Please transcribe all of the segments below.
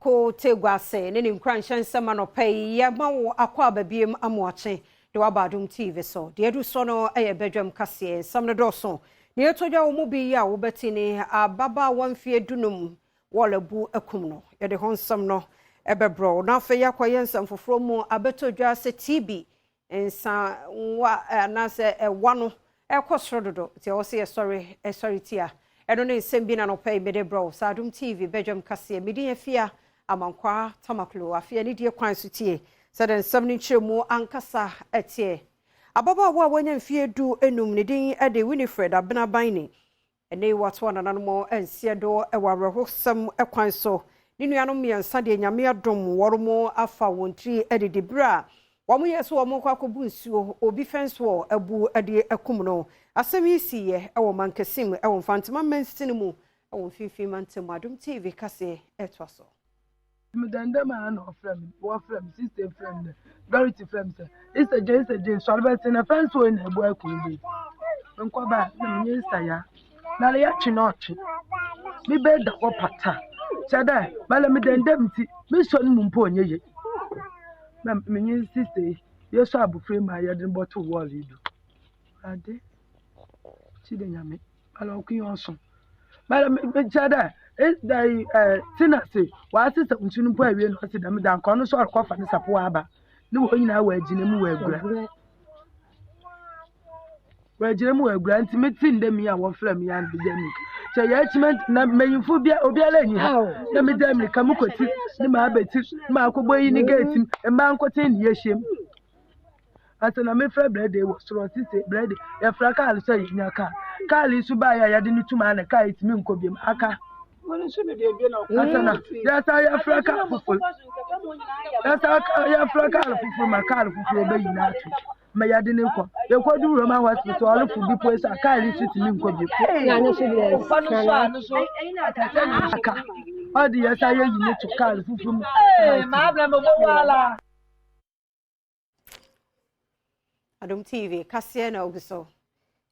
Koko Teguase ne ne nkuranhyɛ nsɛm anɔpa yi. Yɛma wo akwaaba biem amoakye de waba Adom TV so. Deɛ adu so no yɛ badwam kaseɛ. Nsɛm no dɔɔso. Nea ɛtɔ dwa wɔ mu bi yi a wobɛte ne ababaawa mfeɛ 15 wɔl abu akum no. Yɛde ho nsɛm no ɛbɛbrɛ wo. Na afei yɛakɔyɛ nsɛm foforɔ mu abɛtɔ dwa sɛ TB nsanwa anaasɛ ɛwa no ɛkɔ soro dodo, nti ɛwɔ sɛ yɛsɔre ɛsɔre tia ɛno ne nsɛm bi na nɔpɛ yi mede brɛ wo sɛ Adom TV badwam kaseɛ. Medin Afia Amankwaa Tamaklo. Afei anidie kwan so tie sɛdeɛ nsɛm no nkyerɛmu ankasa ɛteɛ. Ababaawa a wanya mfeɛ 15 ne din de Winifred Abenaban. Ɛnɛ yi wato anananom nseɛ do wɔ awerɛhosɛm kwan so. Ne nuanom mmiɛnsa deɛ, Nyame adom, wɔn mo afa wɔn tiri adidi berɛ a wɔn yɛ so wɔn kɔ akɔbu nsuo obi fɛn so abu de akum no. Asɛm yi siiɛ wɔ Mankasim wɔ Mfantema mansini mu wɔ Mfimfini Mantam. Adom TV kaseɛ ɛtoa so. Medɛndɛm a na ɔfrɛ me, wɔfrɛ me, sister frɛ me dɛ Dorothy frɛ me sɛ, "Sister Jane, Sister Jane, sɔre bɛte na fɛn so na ebu akun bi." Nkɔba na menye nsa ya na le yɛtwe na ɔtwe me bɛ da hɔ pata kyɛ dɛ mala medɛndɛm nti mesɔ no mu mpo ɔnyɛ ye na menye sister yi yɛsɔ abofra yi ma yɛde no bɔto wɔɔl yi do. Ade kyi de Nyame mala ɔko yi ɔso mala mekyɛ dɛ ɛɛ Tina se wɔasesa nsu no mpo awie na ɔse dɛm da nka ɔno nso ɔrekɔfa ne sapoa aba ne wɔn nyinaa wɔ agyina mu wɔ agura wɔ agyina mu wɔ agura. Nti mete ndɛ mi a wɔfrɛ me a na megya mirika kyɛ yɛ akyima na mmanyimfo bia obiara nyi ha na megya mirika mu kɔti ne maa bɛti ne maa akɔbɔ yi ne gate mu mmaa nkoten ne yɛhyia mu asa na mefrɛ brɛde wɔ soro. Ɔsi sɛ brɛde yɛfrɛ kaa sɛ yɛnya kaa yi so baeɛ a yɛde no tum a na kaa yi tumi nkɔ biom aka asa na yɛsa yɛfrɛ kaa foforɔ, yɛsa yɛfrɛ kaa foforɔ ma kaa foforɔ bɛyi no ato ma yɛde ne kɔ. Yɛkɔdu Roman Hospital ɔlefo bi po sɛ kaa yi so tumi nkɔ biom aka ɔde yɛsa yɛyi ne to kaa foforɔ mu. Adom TV kaseɛ na ogu so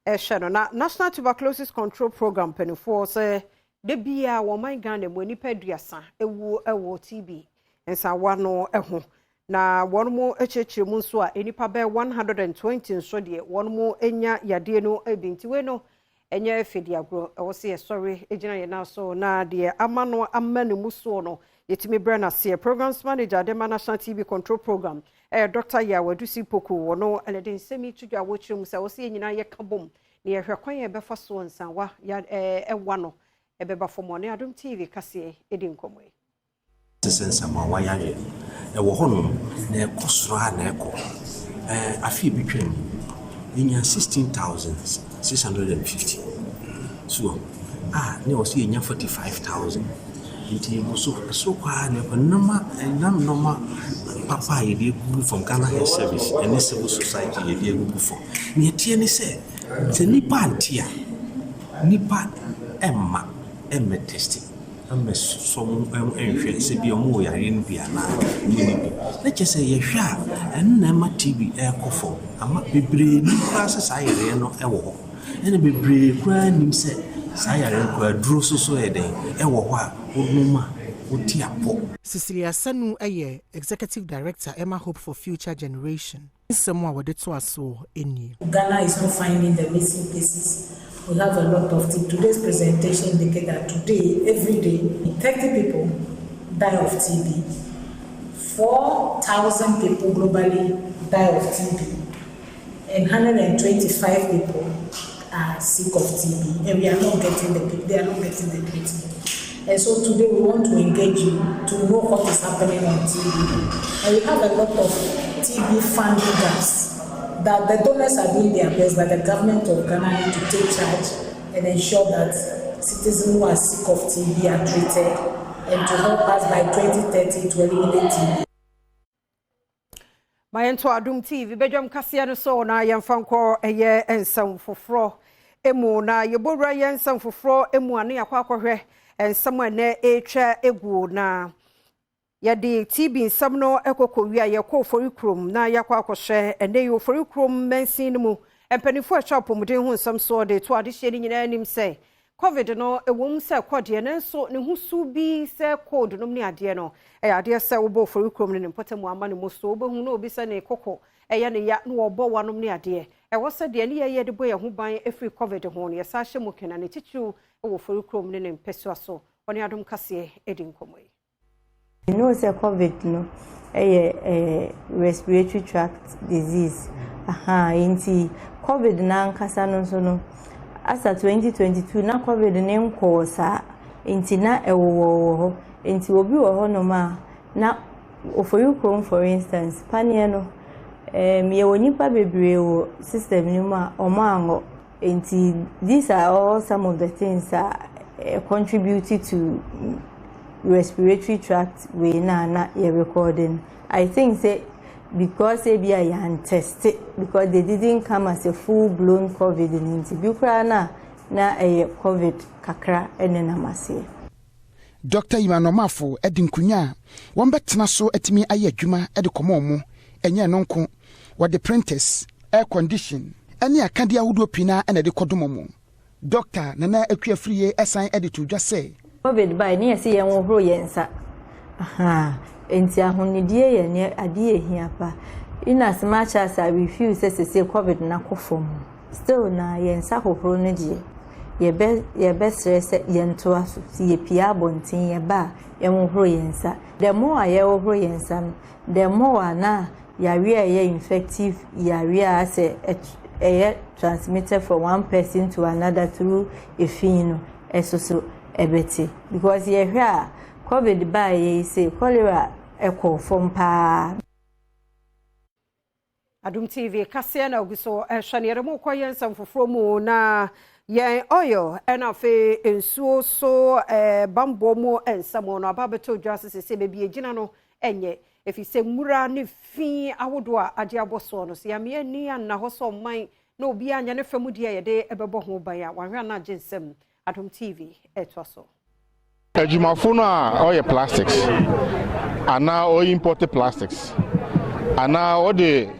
ɛhwɛ no. Na National Tuberculosis Control Program mpanimfoɔ sɛ da bia wɔn man Ghana mu nnipa 30 ewu ɛwɔ TB nsawa no ho, na wɔn mo akyerɛkyerɛ mu nso a nnipa bɛyɛ 120 nso deɛ wɔn mo anya yadeɛ no bi. Nti wei no ɛnyɛ fɛdi agorɔ, ɛwɔ sɛ yɛsɔre gyina yɛn nan so na deɛ ama no ama ne mu soɔ no yɛtumi brɛ n'aseɛ. Programs manager de ma National TB Control Program ɛyɛ Dr. Yaw Adusi Poku. Wɔ no ɛna de nsɛm yi to dwa a wɔkyerɛ mu sɛ ɛwɔ sɛ yɛn nyinaa yɛka bom na yɛhwɛ kwan yɛ bɛfa soɔ nsanwa ya ɛwa no ɛbɛba fam. Ɔne Adom TV kaseɛ ɛdi nkɔmmɔ yi. Sɛ nsamanwa yareɛ ɛwɔ hɔnom na ɛkɔ soro a na ɛkɔ afe bi twam yɛnya 16,650 so a ne wɔ sɛ yɛnya 45,000, nti ɛwɔ so ɛsoro koraa na ɛkɔ nnɔma ɛnam nnɔma papa a yɛde agugu fam, Ghana Health Service ɛne civil society yɛde agugu fam. Nea ɛteɛ ne sɛ nipa ante a nipa ɛmma ɛmmɛ test ɛmmɛsɔ mu nhwɛ sɛ bi ɔmo wɔ yareɛ no bi anaa ɔmo nni bi, na kyerɛ sɛ yɛhwɛ a ɛno na ɛma TB ɛrekɔ fam ama bebree nim koraa sɛ saa yareɛ no ɛwɔ hɔ, ɛna bebree koraa nim sɛ saa yareɛ no koraa duro so so yɛ dɛn ɛwɔ hɔ a wonom a wote apɔ. Cecilia Sanu yɛ Executive Director ɛma Hope for Future Generation. Nsɛm a wɔde to asoɔ nie. Ghana is not finding the missing pieces. We have a lot of TB. Today's presentation indicates that today, every day, 30 people die of TB. 4,000 people globally die of TB. And 125 people are sick of TB. And we are not getting the, they are not getting the treatment. And so today we want to engage you to know what is happening on TB. And we have a lot of TB funding gaps that the donors are doing their best, but the government of Ghana need to take charge and ensure that citizens who are sick of TB are treated and to help us by 2030 to eliminate TB. Ma yɛnto Adom TV badwam kaseɛ no so na yɛmfa nkɔ ɛyɛ nsɛm foforɔ emu. Na yɛbɔwura yɛ nsɛm foforɔ mu a ne yɛakɔ akɔhwɛ nsɛm a ɛnɛ ɛretwa egu. Na yɛde TB nsɛm no ɛkɔkɔ wie a, yɛkɔ Ofori Kurom na yɛakɔ akɔhwɛ ɛnɛ yi Ofori Kurom mansin no mu mpanimfoɔ a ɛhwɛ apɔmuden ho nsɛm soɔ de to adehyɛ no nyinaa anim sɛ COVID no ɛwɔ mu sɛ kɔdeɛ, nanso ne ho su bi sɛ cold nom ne adeɛ no ɛyɛ adeɛ sɛ wobɔ ofori kurom ne ne mpɔtam ama ne mu so. Wobɛhu na obi sɛ ne koko ɛyɛ ne ya na wɔbɔ wanom ne adeɛ. Ɛwɔ sɛ deɛ ne yɛyɛ de bɔ yɛn ho ban ɛfiri COVID ho no, yɛsa ahyɛ mu kena ne titiriw wɔ ofori kurom ne ne mpɛsua so. Ɔne Adom Kaseɛ ɛdi nkɔmmɔ yi. You know sɛ COVID no ɛyɛ respiratory tract disease. Aha, nti COVID n'ankasa no nso no, asa 2022 na COVID ne nkɔɔ saa, nti na ɛwowɔ wɔ hɔ. Nti obi wɔ hɔnom a na Ofori kurom, for instance, paneɛ no, yɛwɔ nipa bebree wɔ system no mu a ɔmo aŋɔ. Nti these are all some of the things a contribute to respiratory tract wei na yɛ recording. I think say because ebi a yɛn test, because they didn't come as a full blown COVID no, nti bi koraa na ɛyɛ COVID kakra ɛne nam aseɛ. Dr Emmanuel Mafo de nkonnwa a wɔn so atumi ayɛ adwuma de kɔma ɔmo. Ɛnyɛ no nko, wɔde printers, air condition ne akadeɛ ahodoɔ pii na ɛna ɛde kɔdom ɔmo. Dr Nana Akua Firie ɛsan de to dwa sɛ COVID baa ne yɛsɛ yɛn hohoro yɛn nsa. Nti ahonidie yɛ ne adeɛ ehia pa. In as much as I refuse sɛ sese COVID na kɔ fam, still na yɛn nsa hohoro no deɛ, yɛbɛsrɛ sɛ yɛntoa so. Si yɛpie abɔnten, yɛba a, yɛnhohoro yɛn nsa. The more a yɛhohoro yɛn nsa no, the more a na yareɛ a ɛyɛ infective yareɛ a sɛ ɛyɛ transmitted from one person to another through efi no ɛso so ɛbɛte, because yɛhwɛ a, COVID baa yɛ yi sɛ cholera ɛkɔ fam paa. Adom TV kaseɛ na ogu so ɛhwɛ ne yɛde mo kɔ yɛn nsɛm foforɔ mu. Na yɛn oil ɛna afei nsuo so bambɔ mu nsɛm no aba abɛtɔ dwa ase sɛ baabi egyina no ɛnyɛ, ɛfiri sɛ nwura ne fi ahodoɔ a agye abɔ soɔ no so yɛameɛ ani anna hɔ sɛ ɔman na obiara anya ne fam deɛ a yɛde ɛbɛbɔ ho ban a wahwɛ ana agye nsɛm. Adom TV ɛtoa so. Adwumafo no a ɔyɛ plastics anaa ɔyɛ import plastics anaa ɔde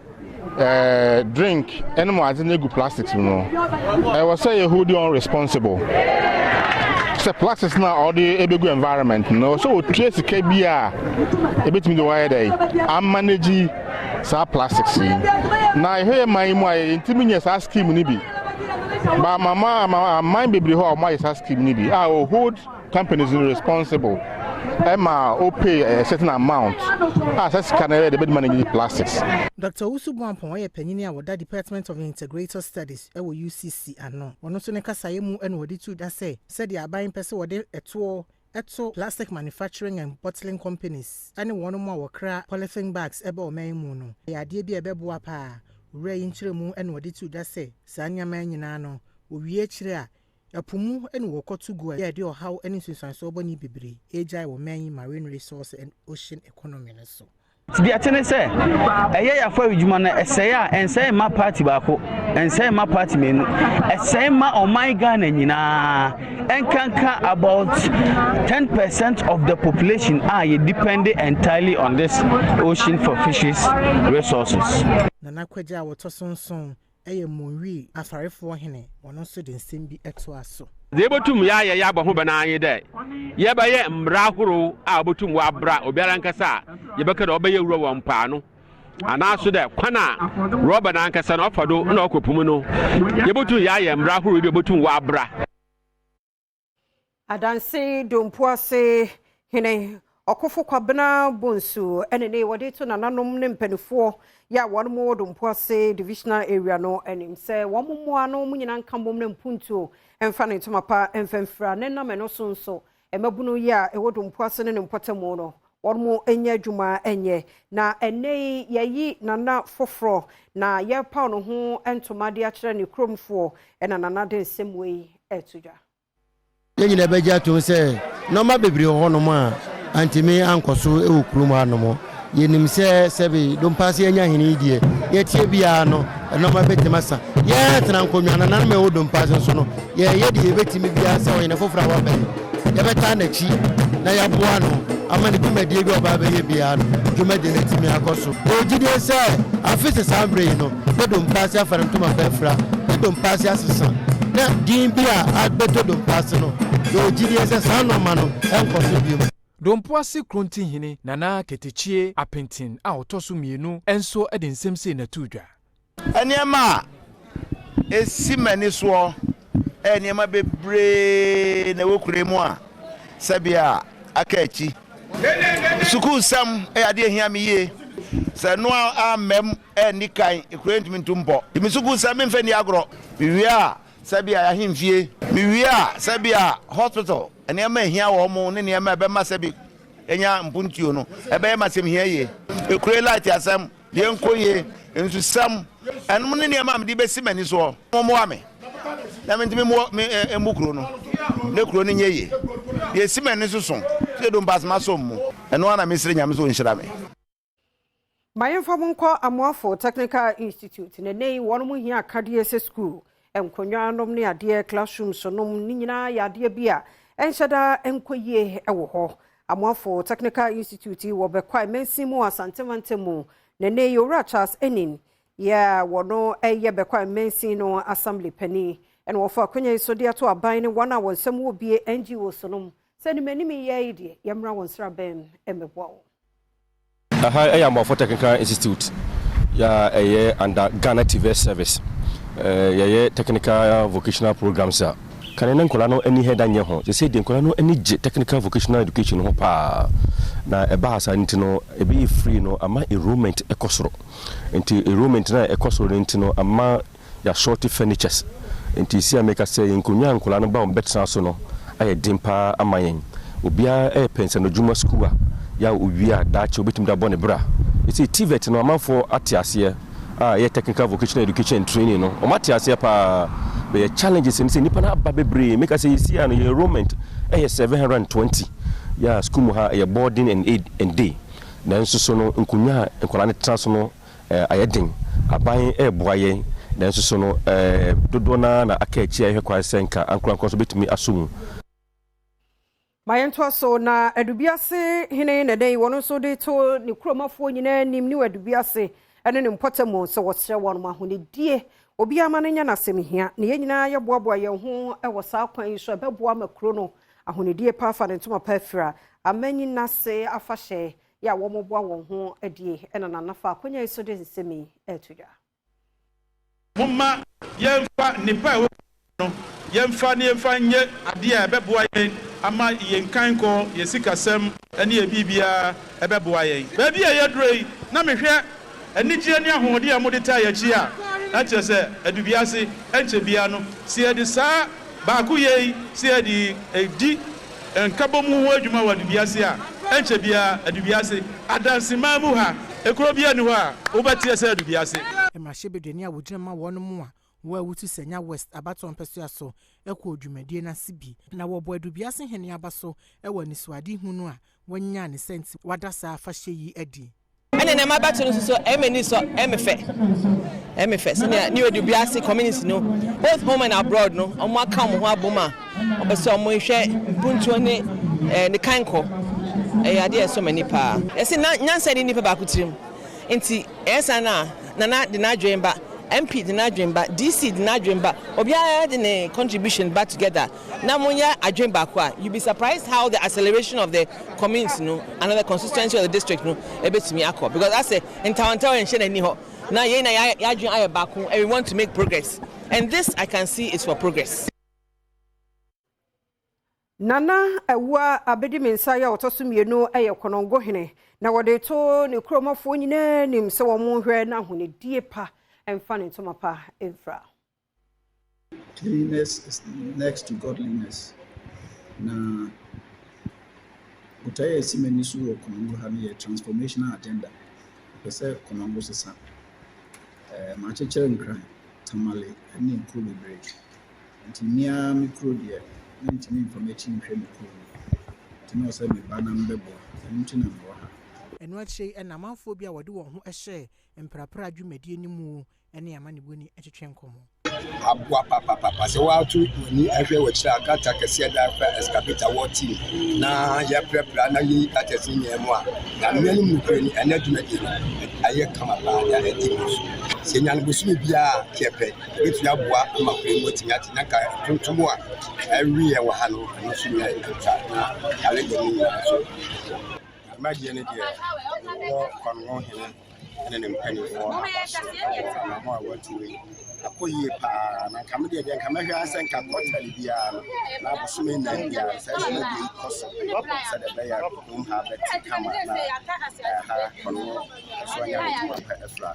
drink ɛne mu adze no egu plastics mu no, ɛwɔ sɛ yɛ hold on responsible sɛ plastics no a ɔde ebegu environment no, ɛwɔ sɛ otua sika bi a ebetumi de wɔayɛ dɛ amanage saa plastics yi. Na yɛhwɛ yɛ man yi mu a, yɛntumi nyɛ saa scheme no bi ba mama aman bebree hɔ a wɔayɛ saa scheme no bi a o hold companies responsible ɛma o pay a certain amount a sɛ sika no yɛ de bɛde manage plastics. Dr Owusu Boampɔn ɔyɛ panyin a wɔda Department of Integrated Studies ɛwɔ UCC ano. Ɔno nso ne kasaeɛ mu ɛna wɔde tu da sɛ sɛdeɛ aban pɛ sɛ wɔde ɛtoɔ ɛto plastic manufacturing and bottling companies ɛne wɔn mu a wɔkra polythene bags ɛbɛ ɔman mu no, ɛyɛ adeɛ bi a ɛbɛboa paa. Owura yi nkyerɛ ɛna wɔde tu da sɛ saa nneɛma nyinaa no, wɔwie akyire a, ɛpo mu ɛna wɔkɔto gu a yɛde ɔhaw ne nsunsuansoɔ bɔne bebree ɛgyae wɔ man yi marine resource and ocean economy no so. Deɛ ɛte ne sɛ ɛyɛ yɛafa adwuma no, ɛsɛe a, ɛnsɛe mma party baako, ɛnsɛe mma party mmienu, ɛsɛe mma ɔman Ghana nyinaa, ɛnkanka about 10% of the population a yɛ depend entirely on this ocean for fishes resources. Nana Kwagya a wɔtɔ so nson ɛyɛ Monwi afarefoɔ hene. Ɔno nso de nsɛm bi ɛtoa so. Deɛ yɛbɛtum yɛayɛ yɛ abɔ ho bɛ n'anye dɛ yɛbɛyɛ mmara ahorow a wɔbɛtum wɔabra obiara nkasa a yɛbɛka dɛ ɔbɛyɛ wura wɔ mpaano anaaso dɛ kwan a rɔba n'ankasa no ɔfa do na ɔkɔ pum no, yɛbɛtum yɛayɛ mmara ahorow bi a wɔbɛtum wɔabra. Adanse Dompo ase hene Ɔkofo Kwabena Bonsu ɛne ne wɔde to nananom ne mpanimfoɔ yɛ a wɔn mo wɔ Dompo ase divisional area no anim sɛ wɔn mmoa no mu nyinaa nka mbom ne mpuntuo mfa ne ntoma pa mfamfira ne nam ɛno so nso mmabunu yi a ɛwɔ Dompo ase ne ne mpɔtamu no, wɔn mo nyɛ adwuma nyɛ. Na ɛnɛ yi yɛyi nana foforɔ na yɛrepaw ne ho ntoma de akyerɛ ne kuromfoɔ, ɛna nana de nsɛm wei ɛto dwa. Yɛn nyinaa bɛgye atom sɛ nneɛma bebree wɔ hɔnom a antumi ankɔ so wɔ kurom hanom. Yɛnim sɛ sɛbe Dompaase anya hene yi deɛ, yɛtie biara no, nneɛma bɛtumi asa. Yɛtena nkonnwa nananom a ɛwɔ Dompaase nso no, yɛyɛ deɛ yɛbɛtumi biara sɛ ɔhene foforɔ a waba yi, yɛbɛtaa n'akyi na yɛaboa no ama ne dwumadie bi a ɔbaa bɛyɛ biara no, dwumadie no atumi akɔ so. Ɔgyidie sɛ afe sɛ saa mmerɛ yi no, ne Dompaase afa ne ntoma bɛafira, ne Dompaase asesa. Na din bi a abɛtɔ dompo ase no, yɛwɔ gyidie sɛ saa nnoɔma no nkɔ so bio. Dompoase Krontihene Nana Ketekyie Apenten a ɔtɔ so mmienu nso de nsɛm sei na ɛtoo dwa. Nneɛma a ɛsi m'ani soɔ yɛ nneɛma bebree na ɛwɔ kuro yi mu a sɛbea aka akyi. Sukuusɛm yɛ adeɛ ɛhia me yie. Sɛ ɛno ammam anni kan, kuro yi ntumi ntu mpɔ. Nti me sukuusɛm memfa nni agorɔ. Mewie a, sɛbea ahemfie. Mewie a, sɛbea hospital, nneɛma a ɛhia wɔn ne nneɛma a ɛbɛma sɛbi anya mpuntuo no, ɛbɛyɛ m'asɛm hia yie. Kuro yi light asɛm. Yɛnkɔ yie, nsusɛm, ɛnom ne nneɛma a mede bɛsi m'ani soɔ. Mommoa me na mentumi mmoa me mmu kuro no, na kuro no nyɛ yie. Deɛ ɛsi m'ani so so, sɛ Dompase masɔ mu. Ɛno ara na mesrɛ Nyame sɛ ɔnhyira me. Ma yɛmfa mo nkɔ Amoafo Technical Institute na ɛnnɛ yi wɔn hia akadeɛ sɛ sukuu nkonnwa nom ne adeɛ, classrooms nom ne nyinaa yɛ adeɛ bi a ɛnhyɛ da nkɔ yie wɔ hɔ. Amoafo Technical Institute yi wɔ Bɛkwae mansin mu wɔ Asante mantam mu, na nnɛ yi Owura Charles Enin yɛ a wɔno yɛ Bɛkwae mansin no Assembly panin na wɔfa akwanya yi so de ato aban ne wɔn a wɔn nsam wɔ bie NGOs nom sɛ animanim yɛ yi deɛ yɛmmra wɔn nsraban mmɛboa wɔn. Aha yɛ Amoafo Technical Institute yɛ a ɛyɛ under Ghana TVET Service. Yɛyɛ technical vocational programs a kane na nkwadaa no ani hɛ da nyɛ ho. Sɛsɛ deɛ nkwadaa no ani gye technical vocational education ho paa. Na ɛbaa saa nti no ɛbɛyɛ free no ama enrollment kɔ soro. Nti enrollment no a ɛkɔ soro no nti no ama Yɛasɔɔte furnitures nti sei a meka sɛ yɛn nkonnwa a nkwadaa no ba wɔn bɛtena so no ayɛ den pa ara ama yɛn. Obiara repɛ nsanodwuma sukuu a yɛ a owie a daakye obetumi de abɔ ne bra. Seesei TVET no amanfoɔ ate aseɛ a ɛyɛ Technical Vocational Education and Training no wɔn ate aseɛ pa ara. But yɛ challenges ne sɛ nnipa no aba bebree. Meka sɛ yɛsi a no yɛn enrollment yɛ 720 yɛ a sukuu mu ha ɛyɛ boarding and aid and day. Nanso so no nkonnwa a nkwadaa no tena so no Ayɛ den. Aban reboa yɛn, nanso so no dodoɔ no ara na aka akyi a yɛhwɛ kwan sɛ nka ankorankoro nso bɛtumi asɔ mu. Ma yɛntoa so, na Adubiase hene na ɛdɛn wɔn nso de to ne kuromafoɔ nyinaa anim ne Adubiase ne ne mpɔtam sɛ wɔsrɛ wɔn ahonidie obiara ma no nyɛ n'asɛm hia na yɛn nyinaa yɛboaboa yɛn ho wɔ saa kwan yi so ɛbɛboa ma kuro no ahonidie pa afa ne ntoma pa afira amanyinase afahyɛ yɛ a wɔboa wɔn ho adie ɛna Nana fa akonya yi so de nsɛm yi reto dwa. Momma yɛmfa nnepa a ɛwɔ mu no, yɛmfa na yɛmfa nyɛ adeɛ a ɛbɛboa yɛn ama yɛn kankɔ, yɛn sikasɛm ne yɛn biribiara ɛbɛboa yɛn. Baabi a yɛaduru yi, na mehwɛ anigyeɛ ne ahoɔden a mode taa yɛn akyi a, na kyerɛ sɛ Adubiase ɛnkyɛ biara no, sɛ yɛde saa baakoyɛ yi, sɛ yɛde di Nkabom ho adwuma wɔ Adubiase a, ɛnkyɛ biara Adubiase, Adanseman mu ha, ekuro biara nni hɔ a wobɛteɛ sɛ Adubiase. Mmarahyɛbadwani a wɔgyina ma wɔn a wɔ Awutu Sanya West abatoɔ mpɛsoa so kɔɔ dwumadie no ase bi na wɔbɔɔ Adubiase hene aba so wɔ anisoadehunu a wɔnyaa ne sɛ nti wɔada saa afahyɛ yi adi. Ɛna nea mabɛto no nso so ɛyɛ m'ani sɔ, ɛyɛ me fɛ, ɛyɛ me fɛ sɛnea New Edubiase community no both home and abroad no wɔn aka wɔn ho abom a wɔpɛ sɛ wɔn hwɛ mpuntuo ne ɛɛ ne kankɔ. Ɛyɛ adeɛ a ɛsɔ m'ani paa. Yɛse na nyansa nni nipa baako tirim nti ɛyɛ saa no a Nana de n'adwene ba, MP de n'adwene ba, DC de n'adwene ba, obiara de ne contribution ba together. na monyɛ adwene baako a, you be surprised how the acceleration of the community no anaa the constituency of the district no ɛbɛtumi akɔ because asɛ ntawantawa nhyɛ n'ani hɔ na yɛn na yɛadwene ayɛ baako and we want to make progress and this I can see is for progress. Nana Awuah Abedimensah yi a ɔtɔ so mmienu yɛ Konongo hene na wɔde reto ne kuromafoɔ nyinaa anim sɛ wɔnhwɛ na ahonidie pa mfa ne ntoma pa mfira. Cleanliness is next to godliness. Na botaeɛ a ɛsi m'ani so wɔ Konongo ha no yɛ transformational agenda. Mepɛ sɛ Konongo sesa. Ɛɛ makyekyere Nkran, Tamale ne nkuro bebree. Nti me ara me kuro deɛ, mentumi mfa m'akyi nhwɛ me kuro no. Nti na ɛwɔ sɛ meba na mebɛboa. Ɛno nti na mewɔ ha. Ɛno akyire yi na amanfoɔ bi a wɔde wɔn ho hyɛɛ mprapra dwumadie no mu ne amanebɔni twetwe nkɔmmɔ. Aboa papapapa. Sɛ woato w'ani ahwɛ w'akyiri a, gutter kɛseɛ da fa excavator wɔ team na yɛprapra na yɛyi gutters no nyinaa mu a, Nyame anim nokorɛ ni, ɛnɛ dwumadie no ayɛ kama paa na ɛdi mu so. Sɛ yɛnya no bosome biara a, yɛpɛ, ɛbɛtumi aboa ama kuro mu atumi ate na nka ntontom a ɛwe yɛn wɔ ha no, ɛno nso nyɛ atwa na yare da mu nyinaa nso. Dwumadie no deɛ, wɔ Kwanwo hene ne ne mpanimfoɔ aba so wɔ anammɔn a wɔatu yi akɔ yie paa na nka me deɛ deɛ nka mɛhwɛ ara sɛ nka kɔtɛle biara no na abosome nnan biara saa dwumadie yi kɔ so sɛdeɛ ɛbɛyɛ a kurom ha bɛte kama na ɛha kɔno so anya ne ntoma pa afira.